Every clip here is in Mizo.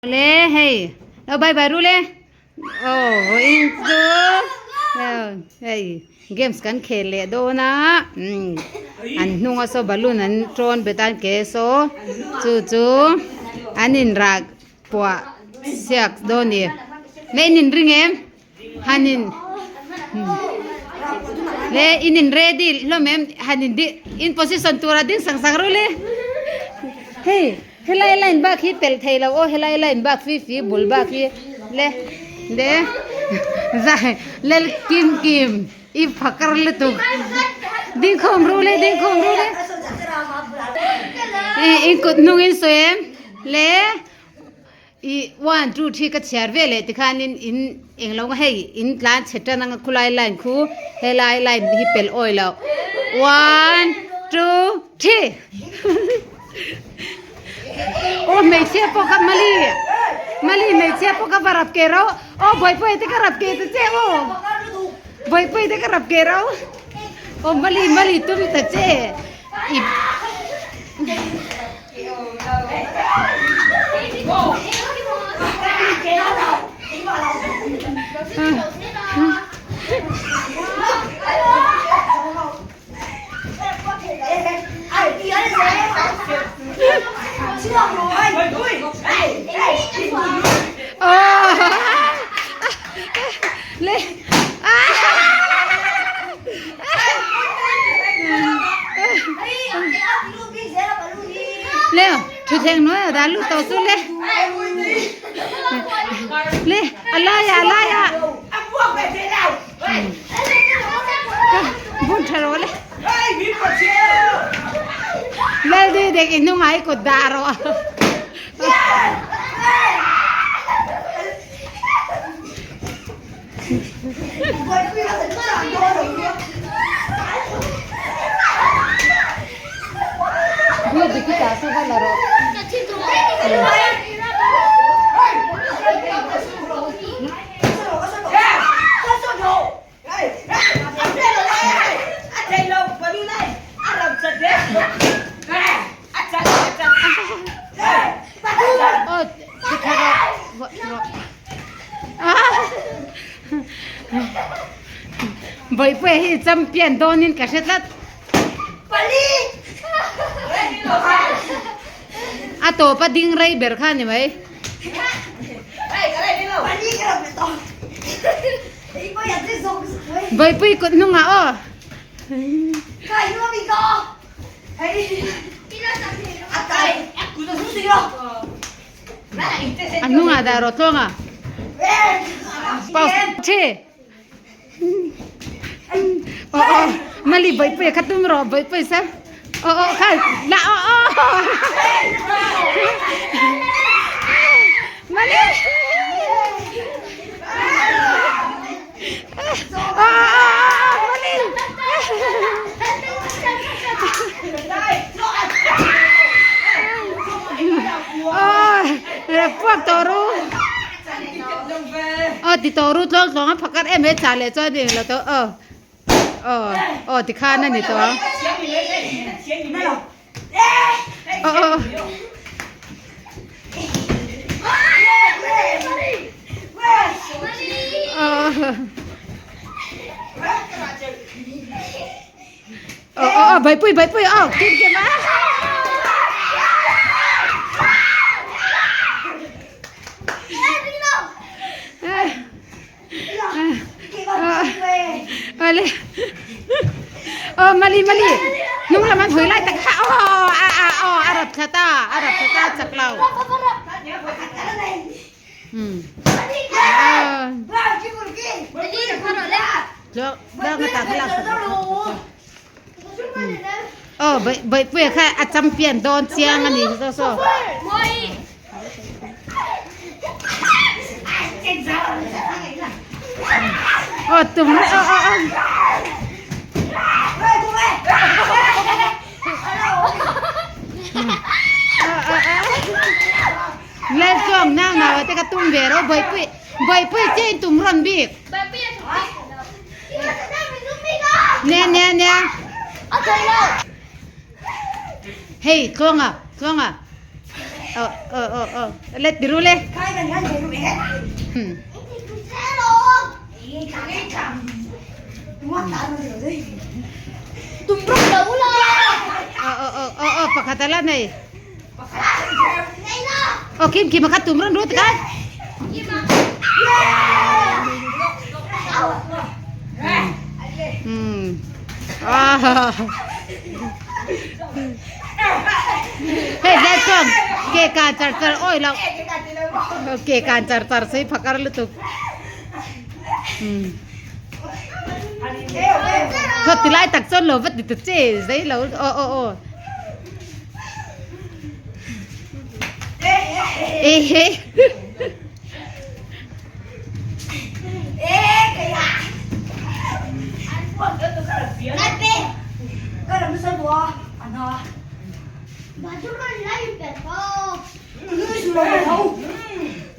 Le hei lo bye bye ru le aw vawiin chu hei games kan khel leh dawn a umm an hnunga saw balloon an tawn bet a an ke saw chu chu an inrah puah siak dawn a ni le in inring em han in le in in ready hlawm em han in in position tura ding sang sang ru le hei helai line bak hi pel thei lo aw helai line bak fi fi bul bak hi le le zai lel kim kim i phakar lutuk ding khawm ru le ding khawm ru le in kut hnung in sawi em le. I one two three ka chhiar ve leh tikhanin in englo nga hei in tlan chhe tan anga khulai line khu helai line hi pel awi loh one two three aw hmeichhia pawh kha mali mali hmeichhia pawh kha va rap ke rau aw bawihpuia te ka rap ke ta che aw bawihpuia te ka rap ke rau aw mali mali tum ta che i. Leo, thuthleng hnuai ah dah lut tawh chu le. Le, a lai ah, a lai ah. Bun tha rawh le. Lal di dek in hnungah i kut dah rawh. Bawihpuia hi champion dawnin ka hre tlat. A tawp a ding rei ber kha a ni mai. Bawihpui kut hnungah aw. A hnungah dah rawh tluang a. Pause. Thi. Aw aw mali bawihpui kha tum rawh bawihpui sa. Aw aw kha la aw aw. Mali. Aw aw aw mali. Aw puak tawh ru. Aw ti tawh ru tlawng tlawng a phakar em he chah leh chuan eng lo tawh aw aw aw tikhan a ni tawh ang aw aw aw aw aw baipui baipui aw kim kim a. Ale. Oh, mali mali. Nung laman hui lai tak kha. Oh, a a oh, a rap thla ta, a rap thla ta chak lo. Hmm. Cho, da nga ta khala. Oh, bai bai pui kha a champion dawn chiang ani so so. Oh, tum oh oh oh. Lên chuang nang nào te ka tum ve ro bai pui bai pui chen tum ron bik. Nè nè nè. Hey, tluanga, tluanga. Aw aw aw aw le ti ru le. Aw aw aw aw aw pakhat a la nei. Aw kim kim a kha tum rawn rut kai. Hei lai chuan ke kan char char awi loh ke kan char char sei phakar lutuk khaw ti lai tak chuan lo va ti ta che zai lo aw aw aw e he.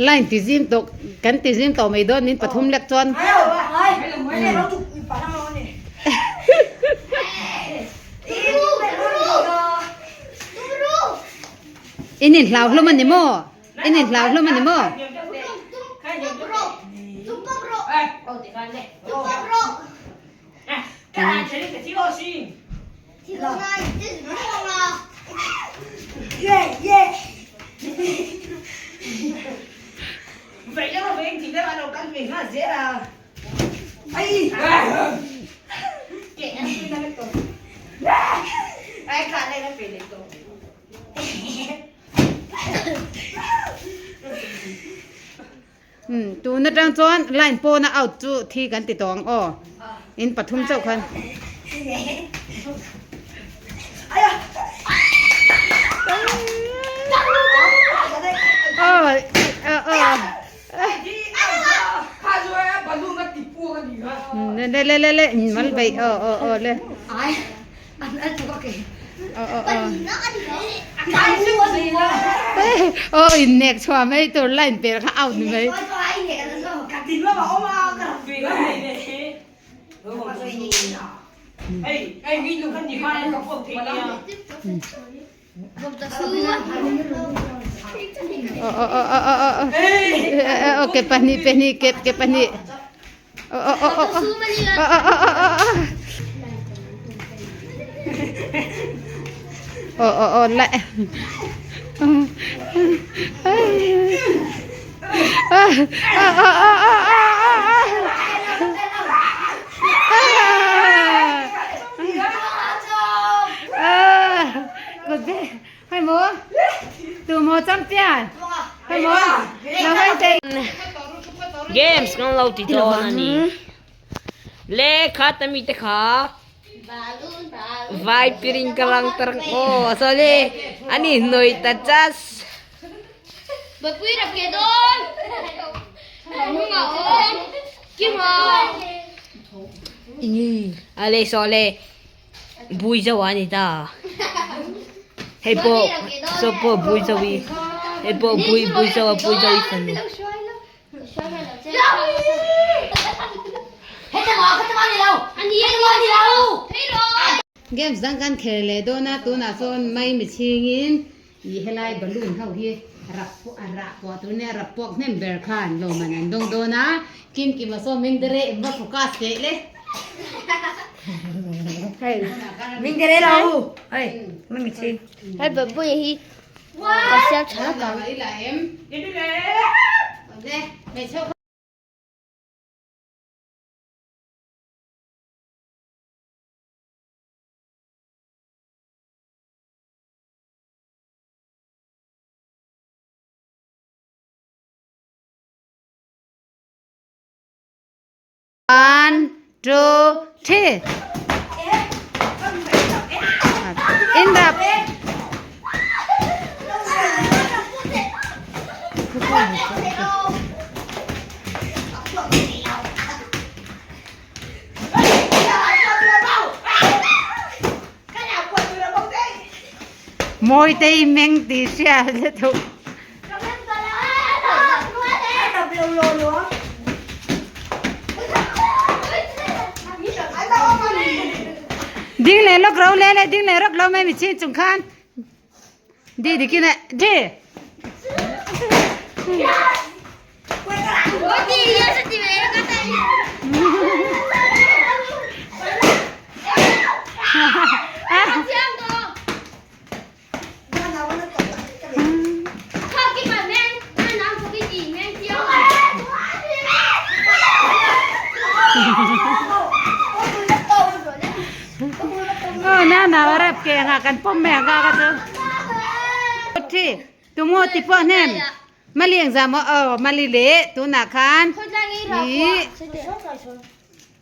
Line ti zim tawh kan ti zim tawh mai dawn min pathum lek chuan. In inhlau hlawm a ni maw? In inhlau hlawm a ni maw? Tun atang chuan line pawna out chu thi kan ti tawh ang aw in pathum chauh khan. Le le le le mal bei aw aw aw le. Aw innek chhuah mai tur line per kha out ni mai. Aw ke pahnih pahnih ke ke pahnih. Aw aw aw lại. Hai maw? Tu maw champion? Hai maw? Lo hai te. Games kan lo ti dawn a ni. Le kha ta mi te kha vai piring ka lang tarang aw sorry ani noi ta chas. Bapui rap ke dawn. Nunga awm. Kima. Ale sawle bui zo a ni ta. Hei pawh saw pawh bui zo i hei pawh bui bui zo a bui zo i fanu. Games dang kan khel leh dawn a tunah chuan mai michhingin Ih helai balloon ho hi rap a rah puah tur nia rap puak hnem ber khan lawmman an dawng dawn a kim kim a sawm in dere em va focus teh le. Hei min dere lo hei min mi chi. Hei babuia hi ka siam tha ka. One, two, three. In rap. Mawitei meng tih hria le thuh. Ding leh lawk ro le le ding leh rawk lo mai mi chin chung khan di dikin eh di. Aw na na rep ke anga kan pawm mai anga ka chu thi tumaw ti pawh hnem mali engzah maw aw mali leh tunah khan ih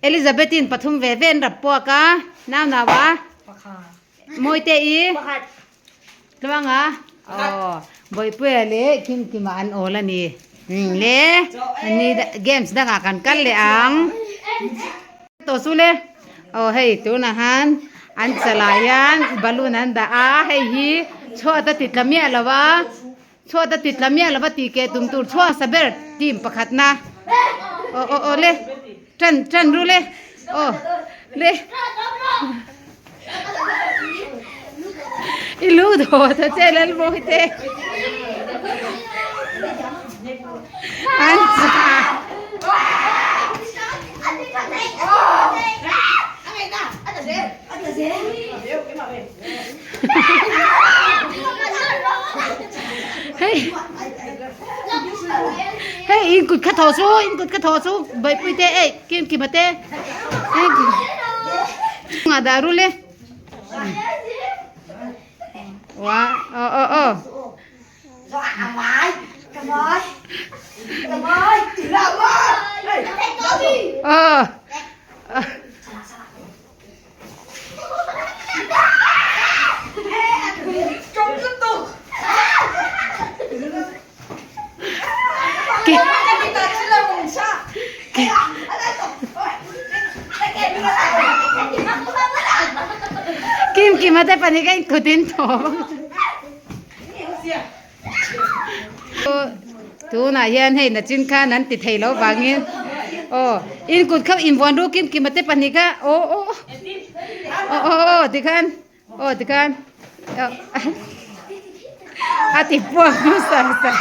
Elizabeth-in pathum ve ve an rap puak a nau nau a Mawite i Tluanga aw Bawihpuia leh Kimkima an awl a ni le ni games dangah kan kal leh ang tawh chu le aw hei tunah han an chalah hian balloon an dah a hei hi chhuat a ti tla miah lo a chhuat a ti tla miah lo a tih keh tum tur chhuak sa ber team pakhatna aw aw aw le tan tan ru le aw le i lu dawh ta che lal mawi te an cha hei hei in kut kha thaw chu in kut kha thaw chu baihpui te ei kim kima te nga dah ru le wa aw aw aw aw Kim kim ate pani ka kutin tho. Tunah hian hei nachin khan an ti thei lo vangin aw in kut kha invuan ru kim kim ate pahnih kha aw aw aw aw aw tikhan aw tikhan a ti puak hmasa hmasa.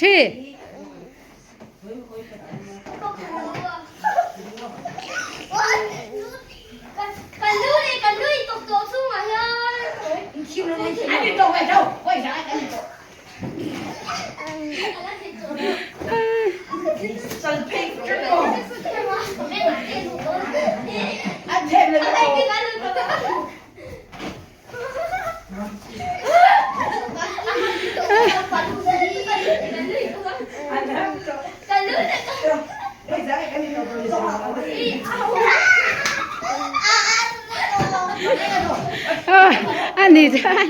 Thi. Ani chuan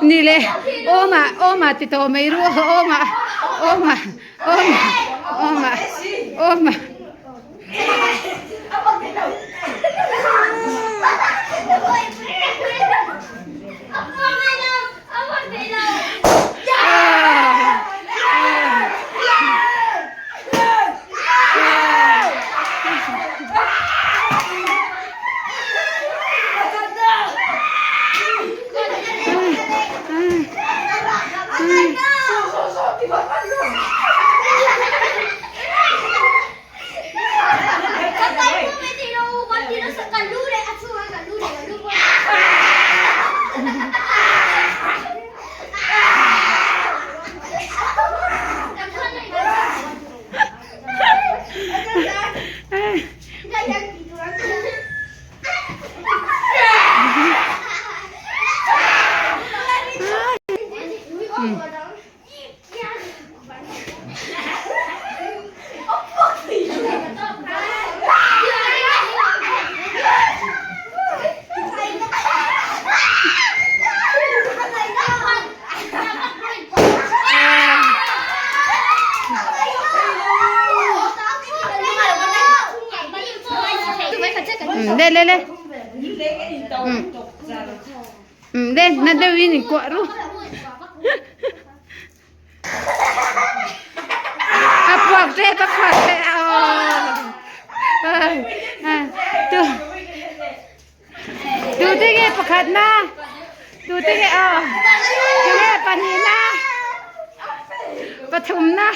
ni le awma awma ti tawh mai ru awma awma awma awma awma. Le le le. Le na deuhin inkuah ru. A puak tep a puak tep tu tu te nge pakhat na tu te nge aw tu nge pahnih na pathum na.